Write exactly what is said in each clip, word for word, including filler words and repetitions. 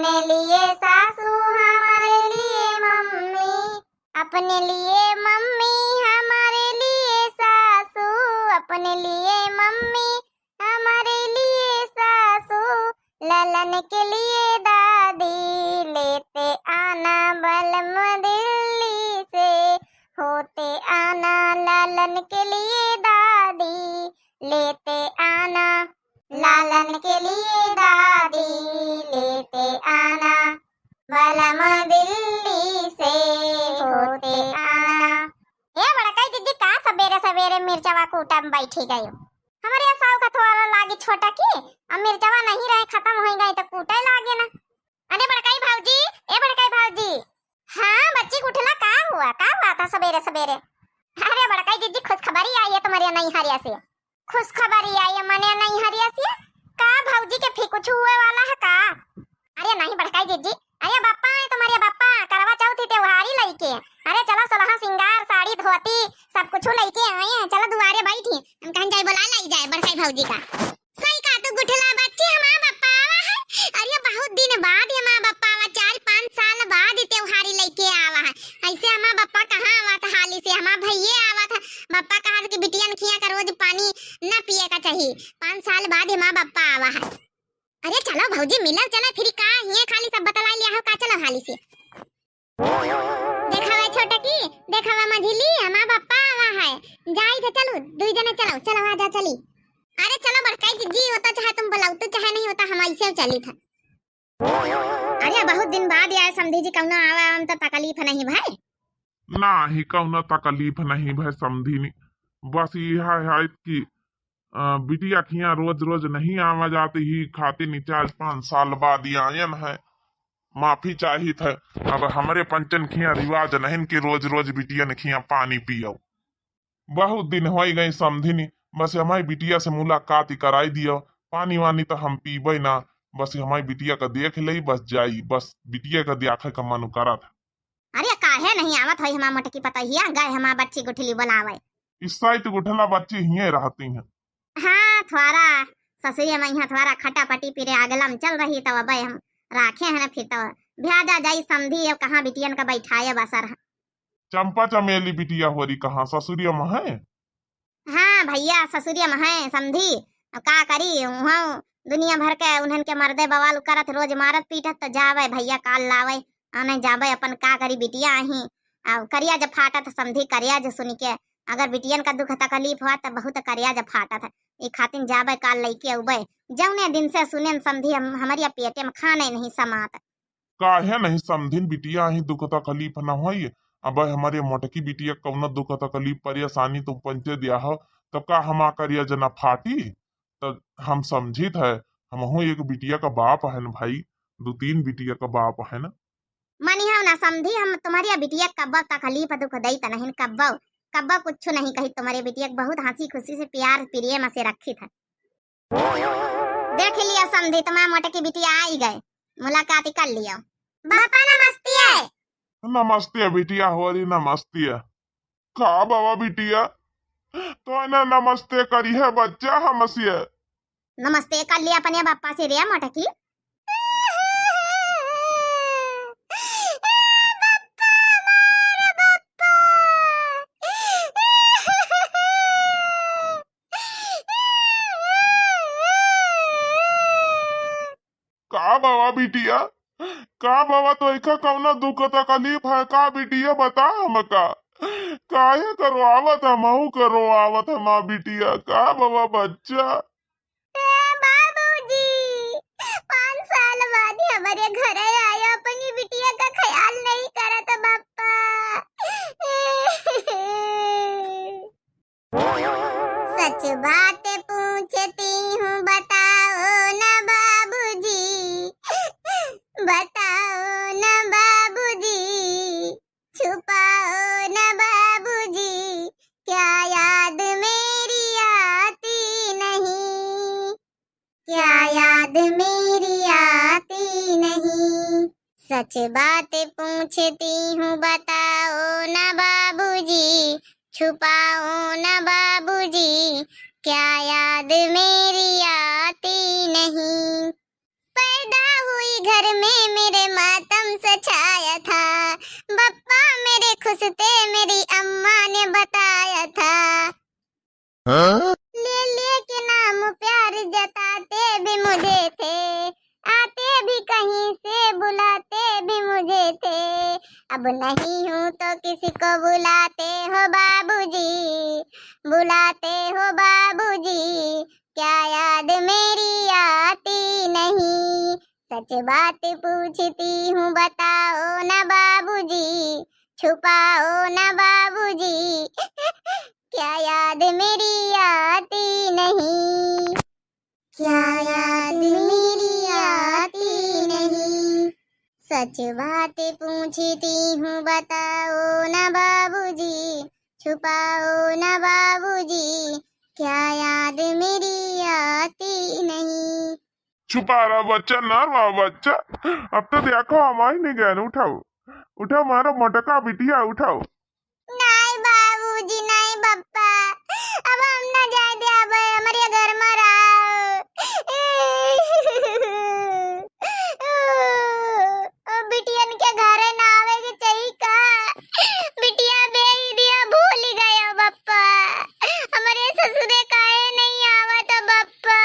अपने लिए सासू, हमारे लिए मम्मी, अपने लिए मम्मी, हमारे लिए सासू, अपने लिए मम्मी, हमारे लिए सासू, ललन के लिए दादी, लेते आना बलम दिल्ली से, होते आना ललन के लिए दादी, लेते आना ललन के लिए दादी, लेते आना बलम दिल्ली से, होते आना। ए बड़काई जिज्जी, का सबेरे सबेरे मिर्चवा कूटम बैठी गयो? हमरे साउ का थोड़ा लागी छोटा की, अब मिर्चवा नहीं रहे, खतम होइ गई तो कूटे लागे ना। अरे बड़काई भौजी, ए बड़काई भौजी। हाँ बच्ची गुठला, का हुआ, का हुआ था सबेरे सबेरे? अरे बड़काई जिज्जी, खुशखबरी आई है तुम्हारे नैहरिया से। खुशखबरी आई है मने नैहरिया से? का भौजी के फिर कुछ हुए वाला है का? अरे नहीं बड़काई जिज्जी, अरे बप्पा है तुम्हारे बप्पा, करवा चौथ ही त्योहारी लइके। अरे चलो सोलहा सिंगार, साड़ी धोती, सब कुछ लइके आए हैं, चलो दुआरे बैठी, हम कहीं जाए बुला लाई जाए बड़काई भौजी का। सही कहा तू गुठला बच्ची, हमार बप्पा आवा है। अरे बहुत दिन बाद हमार बप्पा आवा, चार पाँच साल बाद ई त्योहारी लइके आवा है। ऐसे हमार बप्पा कहाँ आवा था हाली से, हमार भैये आवा था। बप्पा कहा था कि बिटियन खिया का रोज पानी न पिए का चाहिए, पाँच साल बाद हमार बप्पा आवा है। अरे चलो भौजी मिलो, चलो फिर का हिये खाली सब बतला लिया हो का, चलो हाली से। देखावा छोटकी, देखावा मझिली, हमार बप्पा आवा है। जाई थे, चलो, दुई जने चलो, चलो, आजा चली। अरे चलो बड़काई जिज्जी, होता चाहे तुम बुलाओ तो चाहे नहीं होता, हम ऐसे चली था। अरे बहुत दिन बाद आए समधी जी, कौनो आवा हम तो तकलीफ नहीं भाई। नाही, कौनो तकलीफ नहीं भाई समधी नी, बस यह है कि अ, बिटिया खिया रोज रोज नहीं आवा जाती ही खातिर नी, चार पाँच साल बाद ही आयन है। माफी चाहित है। अब हमरे पंचन खिया रिवाज नहीं कि रोज रोज बिटियन खिया पानी पियो। बहुत दिन होइ गई समधिनी, बस हमारी बिटिया से मुलाकात ही कराई दियो। पानी वानी तो हम पीबे ना, बस हमारी बिटिया का देख ले, बस जाई, बस बिटिया का देखे का मन करत है। अरे काहे नहीं आवत है हमार मोटकी पतोहिया, गए हमार बच्ची गुठली बुलावे। इस साइड गुठला बच्ची हिये रहती हैं। हाँ, थोड़ा ससुरिया में यहाँ थोड़ा खटापटी पिरे आगलम चल रही, तब अब हम राखे हैं ना, फिर तो भ्याजा जाई समधी, अब कहाँ बिटियन का बैठाए बसर है। चंपा चमेली बिटिया होरी कहाँ ससुरिया में है? हाँ भैया, ससुरिया में है समधी, अब का करी, उहाँ दुनिया भर के उन्हन के मर्दे बवाल करत, रोज मारत पीटत, तो जावे भैया काल लावे, आने जावे अपन का करी बिटिया आही, अब करिया जब फाटत समधी, करिया जब सुन के, अगर बिटियन का दुख तकलीफ हुआ तो बहुत करिया जब फाटत है, ई खातिन जाबे काल लइके अउबे। जौने दिन से सुनेन समधी हम, हमरिया पेटे में खाने नहीं समात। काहे नहीं समधिन बिटिया ही दुख तकलीफ न होई? अब हमरे मोटकी बिटिया कौनो दुख तकलीफ परेशानी तो पंचे दिया हो, तो का हमा करिया जना फाटी? तो हम समझित है, हमहू एक बिटिया का बाप है न भाई, दो तीन बिटिया का बाप है न। मनिहव ना समधी, हम तुम्हरिया बिटिया कब्बो तकलीफ दुख दई त नहीं, कब्बो, कब्बो कुछ नहीं कही, तुम्हरे बिटिया के बहुत हंसी खुशी से प्यार प्रेम से रखित है। देख लिया समधी, तुम्हार मोटकी बिटिया आई गए, मुलाकात कर लियो। बापा नमस्ते। नमस्ते बिटिया होरी, नमस्ते। का बाबा बिटिया, तो ना नमस्ते करी है बच्चा हमसे। नमस्ते कर लिया अपने बापा से रे मोटकी। का बाबा बिटिया, का बाबा तोइका कौनो दुख तकलीफ है का बिटिया, बता हमका। काहे करो आवत हमहू करो आवत हमा बिटिया, का बाबा बच्चा। ए बाबूजी, पाँच साल बाद हमरे घरे आयो, अपनी बिटिया का ख्याल नहीं करत बापा। सच बात पूछती हूँ बताओ ना बाबूजी, बताओ ना बाबूजी, छुपाओ ना बाबूजी, क्या याद मेरी आती नहीं, क्या याद मेरी आती नहीं। सच बात पूछती हूँ बताओ ना बाबूजी, छुपाओ ना बाबूजी, क्या याद मेरी आती नहीं। पैदा हुई घर में सचाया था। बप्पा मेरे खुश थे, मेरी अम्मा ने बताया था। हाँ? ले लिए के नाम प्यार जताते भी मुझे थे, आते भी कहीं से बुलाते भी मुझे थे। अब नहीं हूँ तो किसी को बुलाते हो बाबूजी, बुलाते हो बाबूजी, क्या याद मेरी आती नहीं? सच बात पूछती हूँ बताओ ना बाबूजी, छुपाओ ना बाबूजी, क्या याद मेरी आती नहीं? क्या याद मेरी आती नहीं? सच बात पूछती हूँ बताओ ना बाबूजी, छुपाओ ना बाबूजी, क्या याद मेरी आती नहीं? छुपा रहा बच्चा, ना रहा बच्चा। अब तो देखो हमारी नहीं गए, उठाओ, उठाओ मारो मोटका बिटिया, उठाओ। नहीं बाबूजी, नहीं बप्पा, अब हम ना जाए दे, अब हमारे घर में रहो। ओ बिटियन के घरे ना आवे के चाही का? बिटिया भेज दिया, भूल ही गया बप्पा। हमारे ससुरे काहे नहीं आवत बप्पा?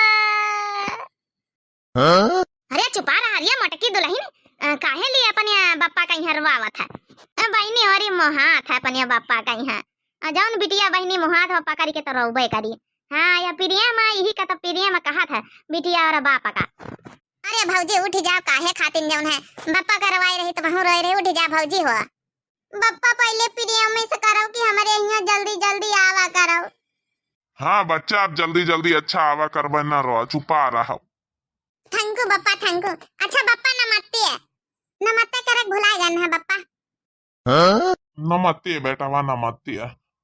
हाँ? अरे चुपा रहा रे मोटकी दुलहिन, अ, काहे लिए अपन या बप्पा का यहाँ रोवावत है? अ, बहिनी होरी मोहात है अपन या बप्पा का यहाँ। अ, जौन बिटिया बहिनी मोहात है बप्पा करी के तो रोबे करी। हाँ, या प्रिया माँ यही का तो प्रिया माँ कहा था बिटिया और बाप का। अरे भौजी उठ जाओ, काहे खातिन जौन है बप्पा का रोवाई रही तो वहूँ रोए रही, उठ जा भौजी हो। बप्पा पहिले प्रिया माँ से करो कि हमारे यहाँ जल्दी जल्दी आवा करो। हाँ बच्चा, आप जल्दी जल्दी अच्छा आवा करबे, ना रो, चुपा रहो। थैंक यू बप्पा, थैंक यू। अच्छा बप्पा नमस्ते, नमस्ते करक भुलाए गए हैं बप्पा। हाँ? नमस्ते बेटवा, नमस्ते।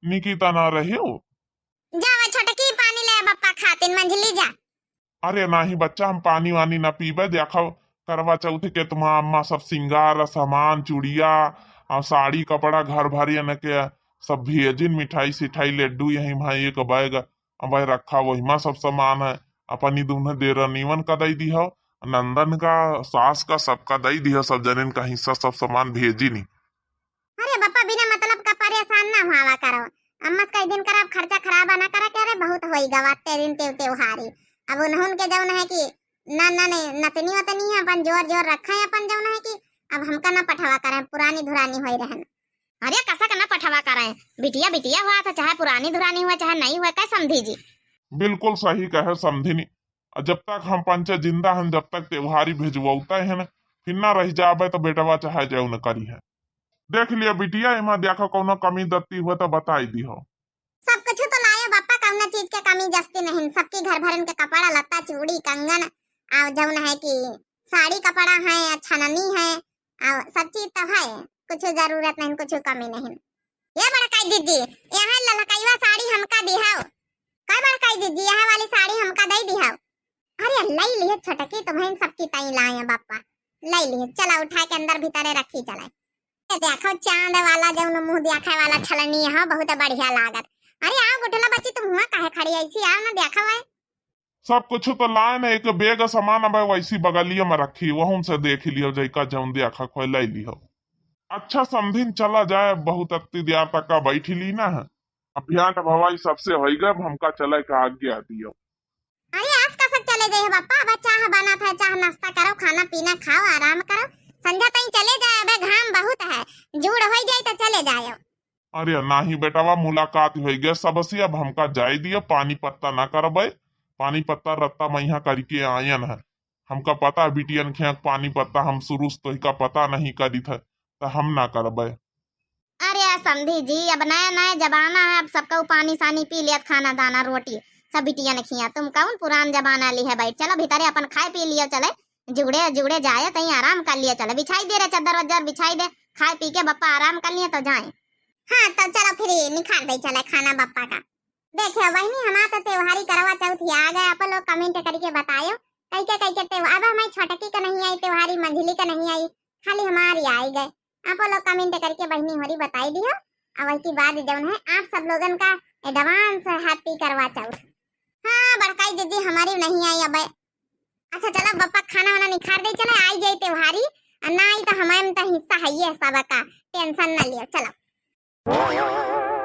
निकिता ना रही हो? जावा छोटकी पानी ले बप्पा खातिन मंझली जा। अरे नाही बच्चा, हम पानी वानी ना पीबे। देखो करवा चौथ के तुम्हार अम्मा सब सिंगार सामान, चूड़िया और साड़ी कपड़ा घर भरियन के सब भेजिन, मिठाई सिठाई लड्डू यही भाई एक बैग अब रखा, वही मा सब सामान है। अपनी दुन्हे देरनिवन का दई दिहो, नंदन का, सास का, सबका दई दिहो, सब जनिन का हिस्सा सब सामान भेजिनी। अरे बप्पा बिना मतलब का परेशान ना हुआ करो, अम्मा से कई दिन करब खर्चा खराबा ना करा के, अरे बहुत होई गवा ते दिन तेव त्योहारी। अब उन्होंने के जौन है कि ना ना नहीं नतनी वतनी है अपन जोर जोर रखा है अपन जौन है कि अब हमका ना पठवा करें, पुरानी धुरानी होई रहन। अरे कसक ना पठवा करें, बिटिया बिटिया हुआ था, चाहे पुरानी धुरानी हुआ चाहे नहीं हुआ, कह समधी जी। बिल्कुल सही कहे समधिनी। और जब तक हम पंचे जिंदा हन, जब तक त्योहारी भेजवौते हन, फिर ना रह जाबे तो बेटवा चाहे जौन करी है। देख लिया बिटिया, एमा देखो कौनो कमी दत्ती हुआ तो बताई दिहो। सब कुछ तो लायो बापा, कौनो चीज के कमी जस्ती नहीं। सबकी घर भरन के कपड़ा लत्ता, चूड़ी, कंगन, और जौन है कि साड़ी कपड़ा है, छननी है, और सब चीज तो है, कुछ जरूरत नहीं, कुछ कमी नहीं। ये बड़काई दीदी, यहाँ ललकैवा साड़ी हमका दिहाओ। का बड़काई दीदी, यहाँ वाली साड़ी हमका दे दिहाओ। अरे लई लिहे छोटकी, तुम्हें सबकी ताई लाए हैं बापा, लई लिहे। चला उठा के अंदर भीतरे रखी चले। ये देखो चांद वाला जौन मुंह देखे वाला छलनी है, बहुत बढ़िया लागत। अरे आओ गुठला बच्ची, तुम हुआ काहे खड़ी ऐसी, आओ ना देखो है। सब कुछ तो लाए न, एक बैग सामान अब वैसी बगलिया में रखी, वहू से देख लियो, जैका जौन देखा खोए ले लियो। अच्छा समधिन चला जाए, बहुत अत्ती देर तक का बैठी ली ना है। अब भेंट भवाई सबसे होई गए, अब हमका चले का आज्ञा दियो। अरे आज का सब चले जाए बापा, अब चाह बना था, चाह नाश्ता करो, खाना पीना खाओ, आराम करो, संझा ताई चले जाए, अबे घाम बहुत है, जूड़ हो जाए तो चले जाए। अरे नाही बेटवा, मुलाकात होई गए सबसे, अब हमका जाए दियो, पानी पत्ता ना करबे। पानी पत्ता रत्ता मैहा करके आयन है। हमका पता है बिटियन खेक पानी पत्ता हम शुरू से तोहिका पता नहीं करी थे, तो हम ना करबे। अरे समधी जी, अब नया नया जमाना है, अब सबका पानी सानी पी लिया, खाना दाना रोटी सब बिटियन खिया। तुम कौन पुरान जमाना ली है बैठ, चलो भीतरे अपन खाए पी लियो चले। जुगड़े जुगड़े जाए तई आराम कर लियो चले, बिछाई दे रे चद्दर वद्दर बिछाई दे, खाए पी के बप्पा आराम कर लिए तो जाए। हाँ तो चलो फिर निखार दे चले खाना बप्पा का। देखे बहिनी, हमार तो त्योहारी करवा चौथ ही आ गए, आप लोग comment करके बतायो कैके कैके त्योहार। अब हमारी छोटकी का नहीं आई त्योहारी, मंझली का नहीं आई, खाली हमारी आई गए। आप लोग comment करके बहिनी होरी बताई दियो, और वही बाद जौन है आप सब लोगन का advance happy करवा चौथ। हाँ बड़काई दीदी, हमारी नहीं आई अब। अच्छा चलो बप्पा खाना वाना निखार दे चले, आई जाई त्योहारी, और ना आई तो हमारे में तो हिस्सा है ये सब का, टेंशन ना लियो, चलो।